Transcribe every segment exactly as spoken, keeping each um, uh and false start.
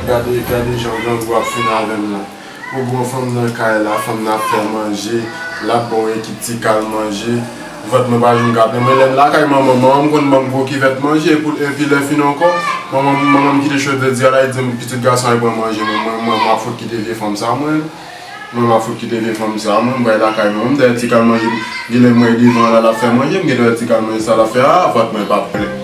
Gade, gade jan grangou ap fini avè m la. Ou bon, fanm nan kay la, fanm nan ap fè manje, l ap ba w ekip ti kal manje. Vant mwen pa janm ka plen. Mwen lè m lakay manman m, manman m konn ban m gwo kivèt manje, pou, epi lè fini ankò, manman m, manman m kite chofè di a la, li di m, "Pitit gason, al pran manje, mwen, mwen, mwen, m ap fout kite vye fanm sa, mwen." Mwen, m ap fout kite vye fanm sa, mwen, m bay lakay manman m, dayè ti kal manje, genlè m wè devan la, l ap fè manje, m genlè wè ti kal manje sa l ap fè a, vant mwen p ap plen.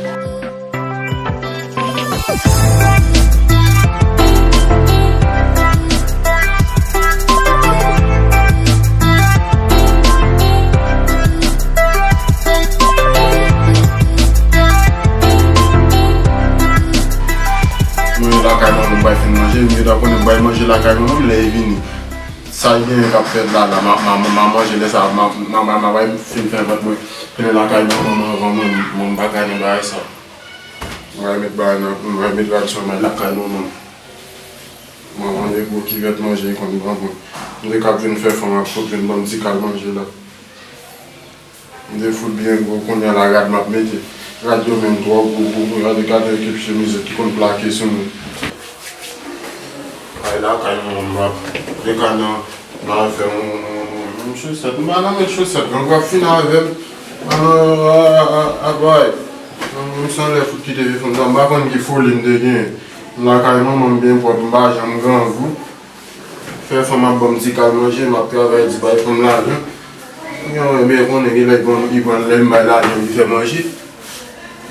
Mwen lakay manman m bay fin manje, m gentan konnen m bay manje lakay manman m lè e vini. Sa l genyen k ap fèt la, la, m a, m a, m a manje lè sa, m a, m a, m a, m a bay fin fè vant mwen plen lakay manman m anvan mwen, mwen m pa ka nan bagay sa. Mwen met bagay nan, mwen met rad sou mwen lakay manman m. Mwen mande gwo kivèt manje, li konn ban mwen. M te k ap vin fè fanm ak fout vin ban m ti kal manje la. M te fout byen gwo, kounye a la rad m ap mete. Rad yo menm twò gwo, gwo, gwo. Gade, gade ekip chemizèt ki konn plake sou nou. Kay la, kay manman m ap. Dekanan, m al fè yon, yon, yon, yon chosèt. M pa nan met chosèt, grangou ap fini avè m. A, a, a, a, a, bay. M sanlè fout kite vye fanm sa. M pa konn ki foli m te gen. M lakay manman m byen pwòp, m pa janm grangou. Fè fanm ap ban m ti kal manje, m ap travay di bay fanm lajan. Yon, ebyen, konnen genlè li pran, li pran lè m bay lajan, li fè manje.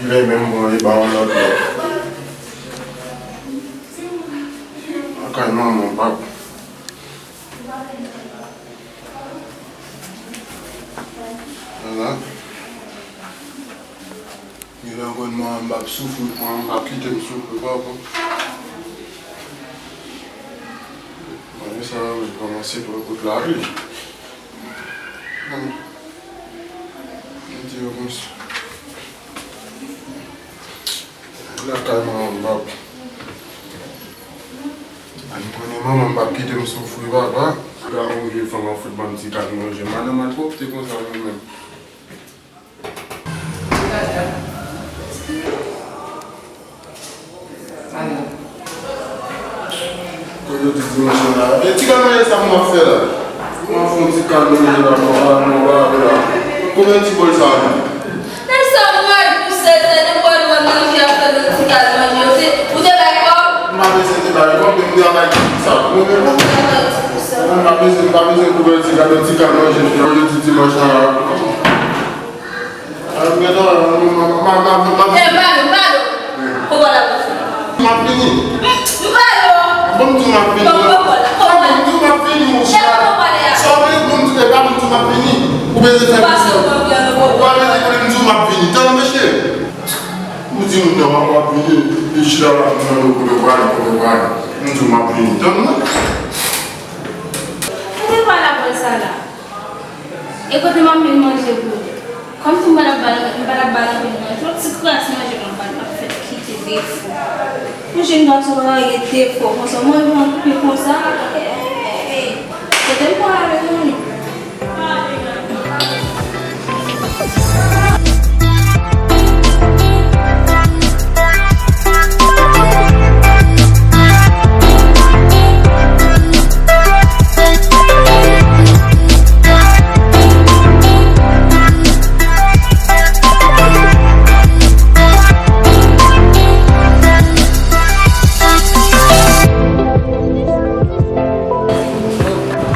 Genlè menm pran, li ba yon lòt lè. Lakay manman, pap. Vwala. Genlè ankò mwen, m p ap soufri, mwen, m p ap kite m soufri, papa. Mwen, sa, wi, kòmanse twò kout lapli. Mwen, m di yo konsa. Lakay manman m p ap. Ann konnen manman m p ap kite m soufri, papa. Gade yon vye fanm ap fout ban m ti kal manje. Madanm malpwòpte konsa, mwen menm. Kote w di dimanch lan la? E ti kal manje sa m ap fè la? M ap fè yon ti kal manje la, mwen pa, mwen pa la. Konbyen ti bòl sa a? Nan sa mwen pou sèt lè, depi w al wè manje ap fè nan ti kal manje, ou te, ou te bay kòb? M pa bezwen te bay kòb, men m travay pou sa. Mwen menm, mwen pa bezwen, m pa bezwen kouvèti, gade yon ti kal manje, jodi dimanch lan la. Eh, pale, pale. M ap fini. M pale. Bon, m di w m ap fini. Bon, m di w m ap fini, monchè. Sa w vle, bon, m di, e pa m di w m ap fini. Ou bezwen fè plis. Ou pa bezwen konnen m di w m ap fini. Tann, mesye. M di moun nan w ap, w ap vini. Li chita la, moun nan kote w prale, kote w prale. M di w m ap fini. Tann, non. Kote w prale apre sa la? E kote m ap met manje pou ou? Kòm si m pa t ap ba l, m pa t ap ba l anpil manje, yon ti kras manje m ap ba l, m ap fè l kite defo. Yon jèn gason pa ka gen defo konsa, manje w ap koupe konsa. Ey, kote m pral avèk manje?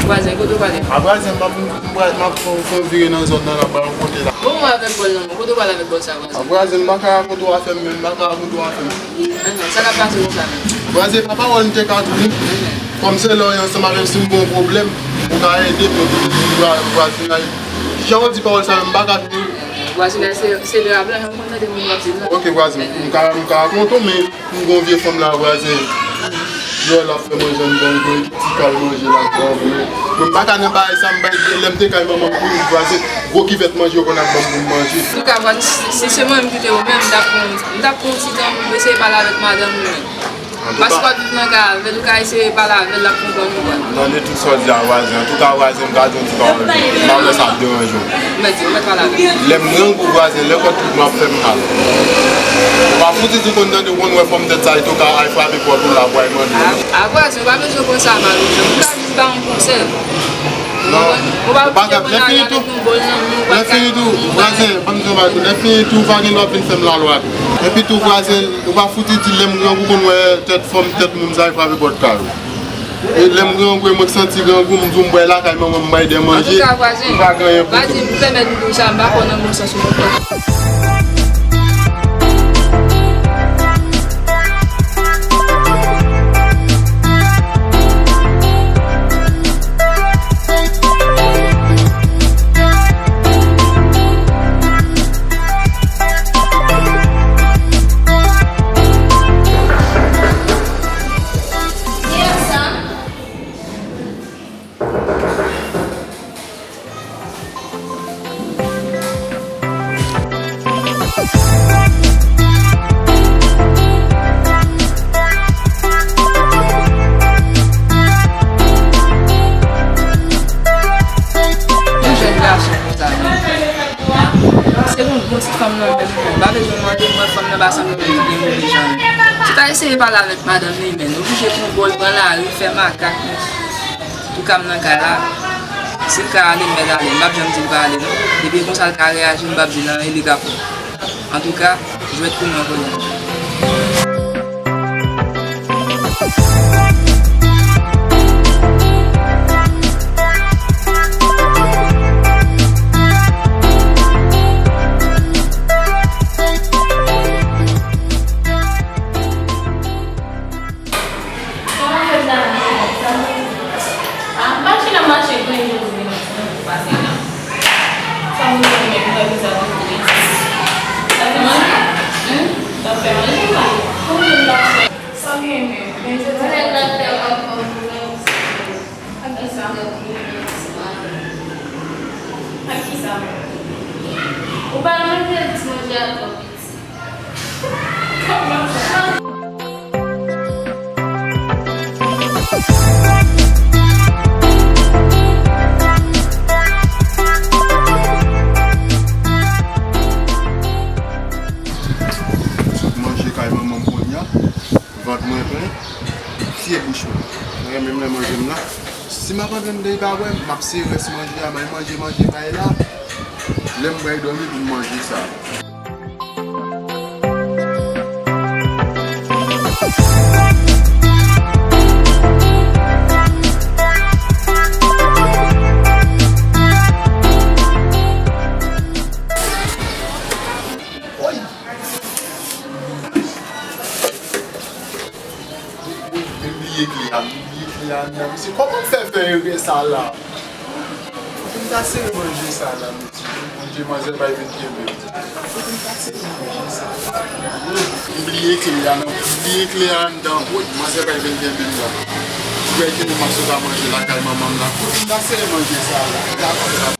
Vwazen, kote w prale? A vwazen, m ap, m ap, m ap fè, fè yon vire nan zòn nan, la, ba yon kote la. Bon, mwen avèk bòl nan men, kote w prale avèk bòl sa, vwazen? A vwazen, m pa ka rakonte w afè m, men m pa ka rakonte w afè m. Ahan, sa k ap pase konsa menm? Vwazen, pa pawòl m te ka di w. Kòm se lè w ye ansanm avè m, si m gen yon pwoblèm, ou ka ede m, vwa-, vwazinay. Jan w di pawòl sa menm, m pa ka di w. Vwazinay, se, se lè a blan, jan m konn tande moun ap di l la. Ok, vwazen, m ka, m ka rakonte w, men m gen yon vye fanm la, vwazen. Lè l ap fè manje, m gen yon ti kal manje la, vwazen. Men m pa ka nan bagay sa, m bay, lè m te kay manman m, wi, vwazen, gwo kivèt manje yo konn ap ban m pou m manje. Antouka, vwazen, si, si se mwen menm ki te ou menm, m t ap pran, m t ap pran yon ti tan pou m eseye pale avèk madanm ou menm. Paske w ap viv nan kay avè l, ou ka eseye pale avè l, l ap konprann ou, bwa. Tande tout sa w di a, vwazen. Antouka, vwazen, m ka di yon ti pawòl. M pa wè sa ap deranje w. Mèt di, ou mèt pale avè l. Lè m grangou, vwazen, lè kòd tout mwen ap fè m mal. Ou pa fouti di konn tande w konn wè fòm tèt sa, e tou ka al frape pòt ou la pou al mande. A, a, vwazen, ou pa bezwen pran sa mal, ou ka jis ba yon konsèy. Non, ou pa ka, lè fini tou, lè fini tou, vwazen, ban m di yon bagay tou, lè fini tou, pa gen lòt vin fè m lalwa tou. Epi tou, vwazen, ou pa fouti di lè m grangou konn wè tèt fòm, tèt moun sa e frape pòt kay ou. E lè m grangou, e mwen k santi grangou, m di w m pral lakay manman m bay de manje, ou pa gen anyen pou di m. Vwazen, m pèmèt m di w sa, m pa kwè nan bon sans ou konprann. Yon jèn gason konsa menm. Se yon bon ti fanm nan menm, non. M pa bezwen manje, m wè fanm nan pa sanble yon moun ki gen move jan. Si w ta eseye pale avèk madanm li, men, oblije pran bòl, pran lari, fè makak, men. Antouka, m nan kay la. Si l ka ale, m mèt ale. M p ap janm di l pa ale, non. Depi e konsa l ka reyaji, m p ap di l anyen, li ka fè. Antouka, jwèt pou mwen kounye a. Kòman fè la? A, m pa chita mache grenn jodi, non, pase la. Sa moun nan menm, sa bizarre. Sa fè manje? Hmm? Sa fè manje, manje. Pou moun la fè. Sa gen menm, men jodi a. Mwen la fè anfòm pou mwen. Ak kisa? Ak kisa? Ou pa manje ti manje a twò piti. Sot manje kay manman m kounye a, vant mwen plen, fye bouch mwen. Mwen renmen lè manje m la. Si m ap antre anndan, li pa wè m, m ap sere rès manje a, m al manje manje kay la. Lè m pral dòmi pou m manje sa. Woy! M bliye kle a, m bliye kle a anndan. Mesye, kòman m fè fè erè sa la? Fòk m ta sere manje sa la, mesye. Bondye, manzè pa vin kenbe m. Fòk m ta sere manje sa la. M bliye kle a, non. M bliye kle a anndan. Woy, manzè pa vin kenbe m la. Ou wè ke nou m ap sot a manje lakay manman m la. Fòk m ta sere manje sa la.